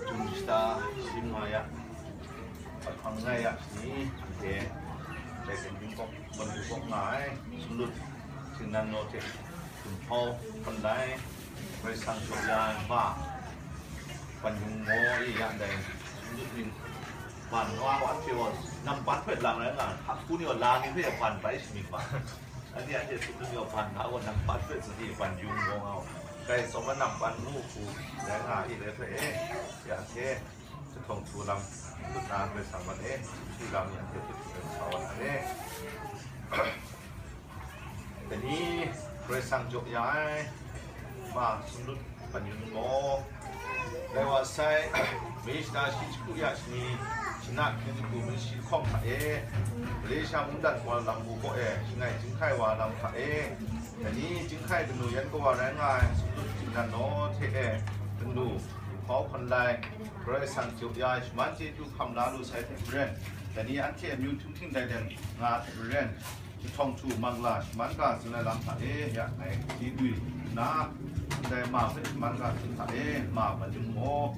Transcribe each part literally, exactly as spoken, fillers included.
Tum shata, sim nga ya, hpang nga ya ni, anhte, dai kan bawk, kan bawk nga ai, sumlut, tingnan naw hte, tum hpau, hpan lai, Karai Kasang jaw ya ai ma, pan yung maw e ya ndai, sumlut ning, ban wa wa hte wa, nam ban hpe lang rai nga, hku ni wa la ni hpe ban bai shamying ma. Anhte anhte sumlut ni wa ban nga wa, nam ban hpe sumlut ni ban yung maw nga wa. Karai Kasang a nam ban mu hku, rai nga e, rai hpe e, ya hte, Jahtawng htu lam, tut na Karai Kasang man e, hti lam yan hte tut hte sa wa na e. Dai ni Karai Kasang jaw ya ai, ma sumlut ban yung maw? Dai wa sai, Malaysia shi jahku ya shani, shana hkyen jahku mashi hkawm hta e, Malaysia mungdan Kuala Lumpur kaw e, shangai Jinghkai wa lam hta e, dai ni Jinghkai kanu yan kawa rai nga ai, sumlut tingnan naw hte e, kanu, hpau hkun lai, Karai Kasang jaw ya ai shaman chyeju hkam la lu sai hte maren, dai ni anhte amyu htunghking dai dan nga hte maren, jahtawng htu mangla shaman ga tsun ai lam hta e, ya ngai chyeju na, ndai ma hpe shaman ga tsun hta e, ma ban yung maw,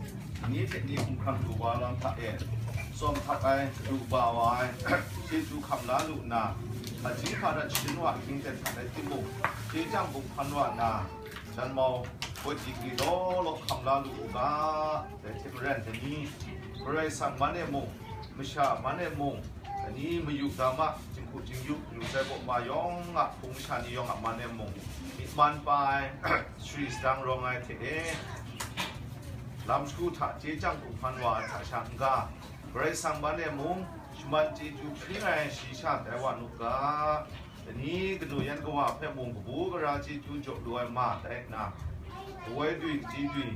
ni hte ni hkumhkrang lu wa lam hta e, tsawm htak ai, kadu ba wa ai, chyeju hkam la lu nna, hpaji hpadat sharin wa ahkying ten hta rai timung, chye chyang bung hpan wa nna, janmau, pawt digri law law hkam la lu u ga, dai hte maren dai ni, Karai Kasang man e mung, masha man e mung, dai ni mayu dama, jinghku jingyup, yu sai baw ma yawng a hpung masha ni yawng a man e mung, myit man pa ai, sari sadang rawng ai hte e, lam shagu hta chye chyang hkum hpan wa ai hta sha n-ga, Karai Kasang man e mung, shaman chyeju hpring ai shayi sha tai wa nu ga, dai ni kanu yan kawa hpe mung kabu gara chyeju jaw lu ai ma tai nna, kawoi dwi kaji dwi,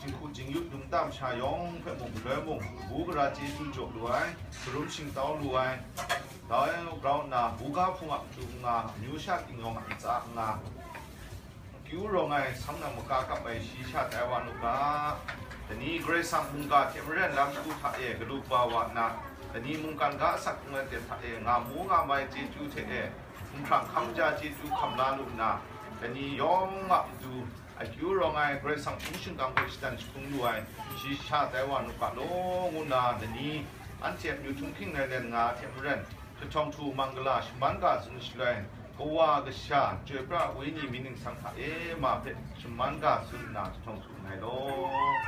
jinghku jingyup lungtam sha yawng hpe mung galoi mung, kabu gara chyeju jaw lu ai, karum shingtau lu ai, dai grau nna, buga hpung a matu nga, amyu sha king yawng a ntsa nga, akyu rawng ai, sam nang maka kap ai shayi sha tai wa nu ga, dai ni Karai Kasang mungga hte maren lam shagu hta e kadu ba wa nna, dai ni mungkan ga asak hkungga ten hta e nga mu nga mai chyeju hte e, hkumhkrang hkam ja chyeju hkam la lu nna, dai ni yawng a matu, akyu rawng ai Karai Kasang hpung shingkang hpe shadan jahkrum lu ai shayi sha tai wa nu ga law, ngu nna dai ni anhte amyu htunghking rai len nga ai hte maren, jahtawng htu mangla shaman ga tsun shaloi, Kawa, Kasha, Chyoi Pra Wenyi mying ningsang hta e ma hpe shaman ga tsun nna jahtawng htu nngai law.